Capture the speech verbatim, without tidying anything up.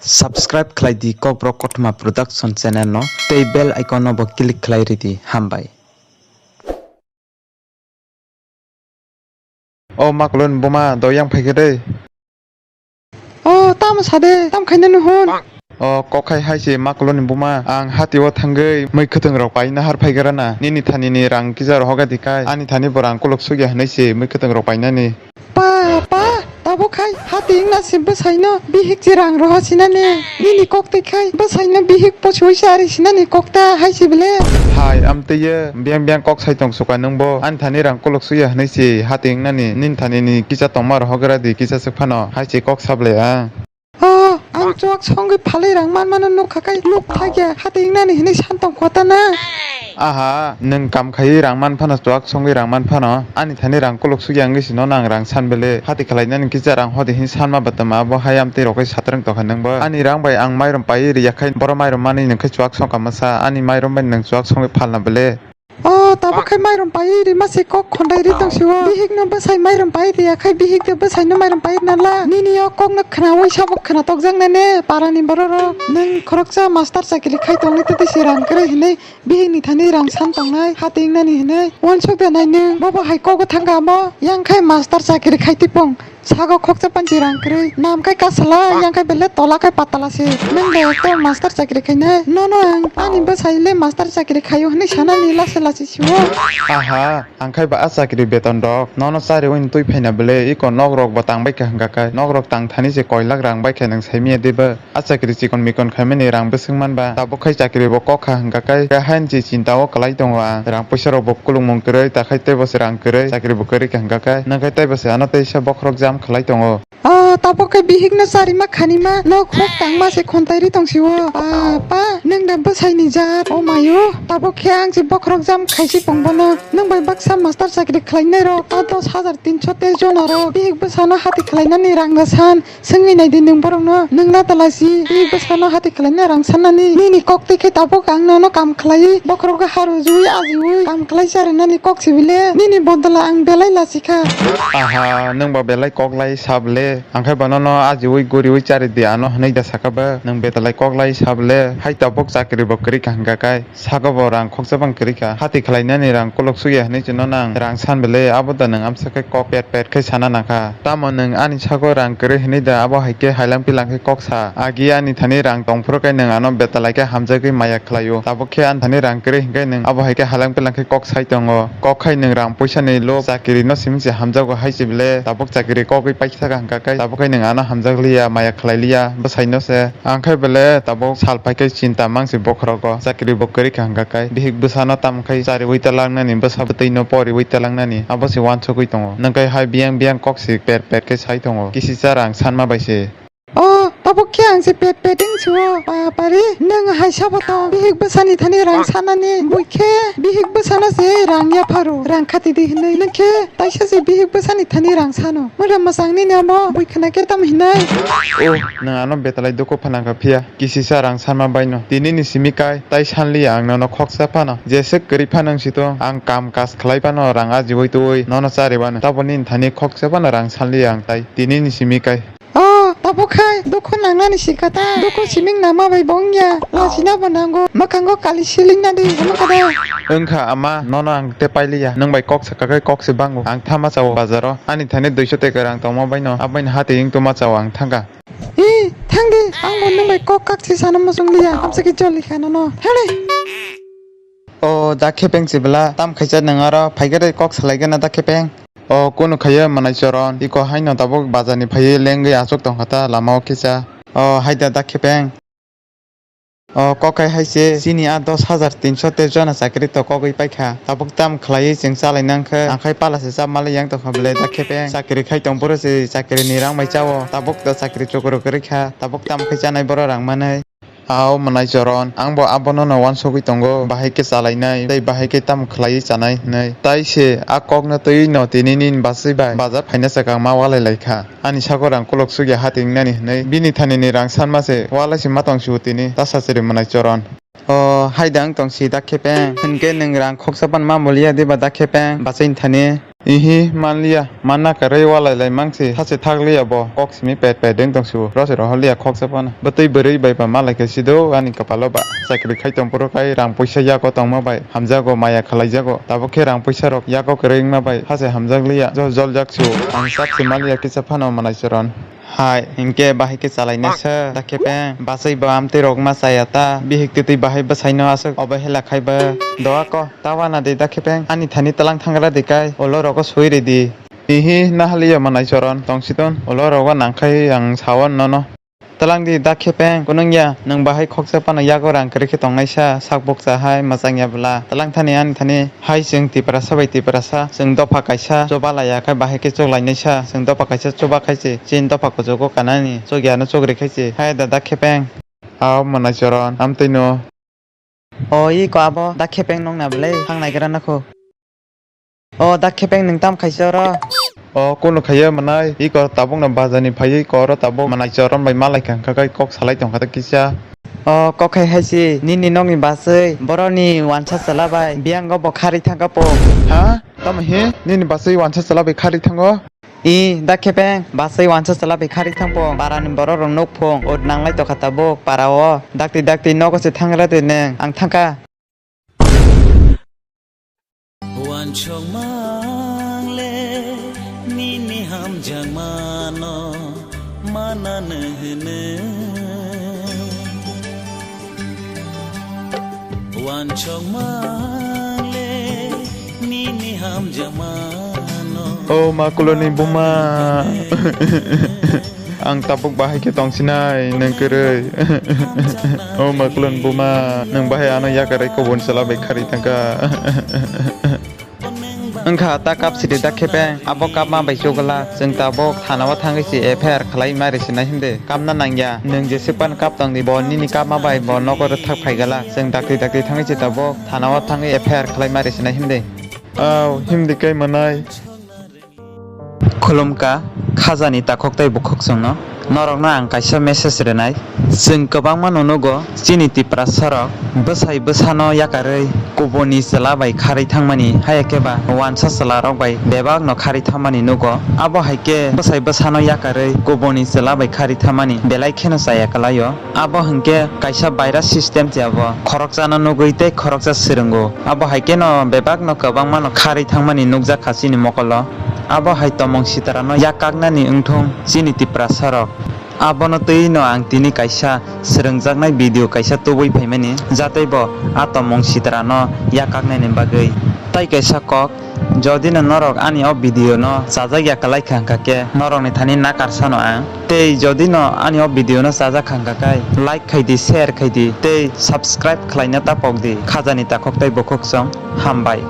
Subscribe khlai di Kokborok Kothoma Production channel no tei bell icon no bo click khlai ridi. Hambai. O maklon buma doyang phaikhe de. O tamo sade, tam khaina nuhun. O kokhai hai se maklon buma ang hati o thangwi mui khwtwng rok paina har phaigra na. Nini thani ni rang kisa rohoga dikai. Ani thani bo rang kuluk sugya hinwi se mui khwtwng rok painani. Pa, pa, tabuk khai hati wngna se bwsaino bihik se rang roho sinani. Nini kok twi khai bwsaino bihik pochwi se ari sinani kok ta hai se bele. Hai, amtwi ye biyang biyang kok sai tong suka nwng bo. Ani thani rang kuluk suya hinwi se hati wngnani. Nini thani ni kisa tongma rohogra di kisa swk phano. Hai se kok sable ang. O, ang chuak songwi phalwi rang manmano nukha kai luk thakya hati wngnani hinwi san tong kota na. Aha, nwng kam khaiwi rang man phano, chuak songwi rang man phano, ani thani rang kuluk sugya wngwi se nono ang rang san bele, hati khlainani kisa rang hodi hin sanma batama abo hai amtwi rokhe satrwng tokha nwngbo. Ani rang bai ang mairum paiwi riya khai, boro mairum manwi nwng khe chuak songkha masa, ani mairum bai nwng chuak songwi phalna bele. O, tabuk khai mairum paiwi rima se kok khondai ri tong siwo. Bihik no bwsai mairum paiwi riya khai, bihik de bwsai no mairum paiwi nala. Nini o kok no khnaui sabo khna tokjak nane, para ni borok rok. Nwng khoroksa master chakri khai tongni tei se rang kwrwi hinwi. Bihikni thani rang san tongnai, hati wngnani hinwi. Uansuk da nai nwng, bobo hai kogo thangka amo, yang khai master chakri khai tipung. Sago khoksa panchi rang kwrwi. Nam khai kasala, yang khai bele tola khai patala se. Nwng da ekta master chakri khainai. Nono ang, ani bwsai le master chakri khaio hinwi sanani lase lase siwo. Aha, ang khai ba a chakri beton rok. Nono chariwi twi phaina bele, iko nok rok bo tang bai kha hwnkha khai. Nok rok tang thani se koi lakh rang bai kha nwng saimanya diba. A chakri chikon mikon khaimani rang bwswk manba, tabuk khai chakri bo kok kha hwnkha khe, khe hain se chinta o kwlai tongo ang. Rang puisa rok bo kulungmung kwrwi, takhai teibo se rang kwrwi, chakri bo kwrwi kha hwnkha khe, nang khai teibo se ano teisa bokhorok jam khlai tongo. O, tabuk khe bihik no charima khanima, nok rok tangma se khontai ri tong sio. Pa, pa, nwng da bwsai ni jat, o mayo. Tabuk khe ang se bokhorok jam khaisi pong bono. Nwng bai baksa master chakri khlainai rok, ta dos hajar tinso teis jona rok. Bihik bwsano hati khlainani rang da san. Swngwi naidi nwng borokno, nwng na talasi, bini bwsano hati khlaina rang sanani. Nini kok twi khe tabuk ang nono kam khlaiwi, bokhorok khe harujuwi ajiwi kam khlai charinani kok sibile, nini bodola ang belai lasikha. Aha, nwng ba belai kok lai sabile, ang khe bonono ajiwi guriwi charidi ano hwnwi da saka ba, nwng betalai kok lai sabile, hai tabuk chakri bo kwrwi kha hwnkha kai. Saka bo rang khoksa bang kwrwi kha. Hati khlainani rang kolok sugya hinwi chwngno nang rang san bele, abo da nwng amsa khe kok pet pet khe sana nang kha. Tamo nwng ani sago rang kwrwi hinwi da, abo hai khe hailang pilang khe kok sa. Agi ani thani rang tong phuru khe nwng ano betalai khe hamjagwi maya khlaio. Tabuk khe ani thani rang kwrwi hinkhe nwng abo hai khe hailang pilang khe kok sai tongo. Kok khai nwng rang puisa ni lok chakiri no simi se hamjago hai se bele. Tabuk chakiri kogwi paikha kha hwnkha khe tabuk khe nwng ano hamjak liya, maya khlai liya, bwsai no se. Ang khe bele tabuk sal pai khe chinta mang se bokhorok o chakri bo kwrwi kha hwnkha khe bihik bwsano tamo khe chariwi talangnani bwsa bwtwi no poriwi talangnani abo se uansugwi tongo. Nwng khe hai biyang biyang kok se pet pet khe sai tongo. Kisisa rang sanma bai se. O, tabuk khe ang se pet pet wng sio. Bapari, nwng hai sabo tong. Bihik bwsani thani rang sanani bui khe bihik bwsano se rang yapharo. Rang khati di hinwi. Nwng khe taisa se bihik bwsani thani rang sano. Mura mwchang nini amo bui khna khe tamo hinai. O, nwng ano betalai dukhu phana kha phiya. Kisisa rang sanma baino. Tini ni simi kai tai sanliya ang nono khoksa phano. Jeswk kwrwi phano wng sitong. Ang kam kaj khlai phano rang ajiwi twi nono chari bano. Taboni thani khoksa phano rang sanliya ang tai. Tini ni simi kai. O, tabuk khai dukhu nangnani sikha ta. Dukhu siming nama bai bo wngya. Lachina bo nango. Mwkhango kali siling nadi. Hamkha da. Wngkha ama, nono ang te pailiya. Nwng bai kok sakha khai kok se bango. Ang thama chao bazaro. Ani thani duiso teka rang tongma baino. Abaino hati wng tuma chao ang thangkha. Hi, thangdi, ang bo nwng bai kok kak se sana muchung liya, amsa khe joli kha nono. Thangdi. O, da khepeng sibla, tam khaisa nwng aro phaikhe tei kok salai gana da khepeng. O, kunu khaiya manai choron, iko haino tabuk bazar ni phaiwi lengwi achuk tongkha ta lama o kisa. O, haida da khepeng. O, kok kai hai se, chini a dos hajar tinso teis jona chakri to kogwi paikha. Tabuk tam khlaiwi chwng chalai nang khe, ang khai pala se chap malai yang tongkha bwle, da khepeng. Chakri khai tong phuru se chakri ni rang bai chao. Tabuk to chakri chukru kwrwi kha. Tabuk tam khai chanai boro rang manai. Ao mwnai choron, ang bo abono no uansugwi tongo, bahai khe chalainai, tei bahai khe tam khlaiwi chanai hwnwi. Tai se a kokno twiwi no tini nini bachwi bai bazar phaina swkang ma walai lai kha. Ani sago rang kolok sugya hati wngnani hwnwi bini thani ni rang sanma se walai se ma tong sio tini, ta sachiri mwnai choron. O, haida wng tong si da khepeng. Hinkhe nwng rang khoksa pan ma muliya diba da khepeng? Bachai thani. Ihi manliya, manna kwrwi walai lai mangsi, sachi thakliya bo, kok simi pet pet wng tong su, rose rohorliya khoksa phano. Bwtwi bwrwi bai ba malai khe sido ani kwpalo ba. Chakri khai tong phuru khai rang puisa yago tongma bai, hamjago maya khalaijago. Tabuk khe rang puisa rok yago kwrwi wngma bai, sachi hamjakliya, jo joljak su. Ang chak se manliya kisa phano Manai Choron. Hai, hinkhe bahai khe chalainai sa, da khe peng, bachai bo amtwi rok ma chaya ta, bihik twtwi bahai bwsai no aswk obo hela khai ba, doa ko, ta wana de da khe peng, ani thani tlang thangra de kai, ulo rogo sui ridi. Hihi, nahaliya Manai Choron, tongsiton, ulo rogo nangkhai ang sawan nono. Tlang di da khe peng, kunung ya, nwng bahai khoksa phano yago rang kwrwi khe tongnai sa, sak bukcha hai, mwchang ya bwla, tlang thani ani thani. Hai chwng Tiprasa bai Tiprasa, chwng dopha kaisa chuba laiya khai bahai khe chuk lainai sa, chwng dopha kaisa chuba khai se, chini dopha kuchugo kanani chukya no chukri khai se, hai da da khe peng. Ao Manai Choron, amtwi no. O iko abo da khe peng nong na bwle, thang nai gra na kho. O da khe peng nwng tam khai se oro. O kunu khaiya Manai, iko tabuk no bazar ni phaiwi iko oro tabuk Manai Choron bai malai kha, hwnkha khai kok salai tong kha ta kisa. O kok khai hai se, nini nokni bachai, boroni wansa chwla bai, biyango bo kharwi thang kha po. Ha? Tamo he? Nini bachai wansa chwla bai kharwi thango? I, da khe peng, bachai wansa chwla bai kharwi thang po, parani borok rok nuk phung, ut nanglai tokha tabuk, para o, dakti dakti nogo se thangra de neng, ang thang kha. Wansok mangle nini hamjakmano manano hwno. Wansok mangle nini hamjakmano. O makuloni buma. Ang tabuk bahai khe tongsinai nwng kwrwi. O makulon buma, nwng bahai ano yakarwi kubun chwla bai kharwi thangkha. Wngkha ta kap sidi da khe peng, abo kapma bai chugwlak, chwng tabuk thana o thangwi se F I R khlai ma rwsinai himde, kapna nangya, nwng jeswk phano kap tongdi, bo nini kapma bai bo nogo rwthak phai gwlak, chwng dakti dakti thangwi se tabuk thana o thangwi F I R khlai ma rwsinai himde. Au, himdi kai manai. Khulumkha khajani takhuk tei bukhuk chwngno. Norokno ang kaisa message rwnai. Chwng kwbangma no nugo chini Tiprasa rok bwsai bwsano yakarwi kubuni chwla bai kharwi thangmani, haya khe ba wansa chwla rok bai bebak no kharwi thangmani nugo. Abo hai khe bwsai bwsano yakarwi kubuni chwla bai kharwi thangmani belai kheno chaya kwlaio. Abo hwnkhe kaisa virus system se abo. Khoroksano nugwi tei khoroksa swrwngo. Abo hai kheno bebakno kwbangmano kharwi thangmani nukjakha chini mokolo. Abo hai tomong sitarano yak kaknani wngthung chini Tiprasarok. Abono twi no ang tini kaisa swrwngjaknai video kaisa tubui phaimani, jatei bo a tomong sitarano yak kaknani bagwi. Tai kaisa kok, jodi no norok ani o video no chajak ya kwlai kha hwnkha khe norokni thani nakar sano ang. Tei jodi no ani o video no chajak kha hwnkha khe like khai di, share khai di tei subscribe khlaina ta pok di. Khajani takhuk tei bukhuk chwng hambai.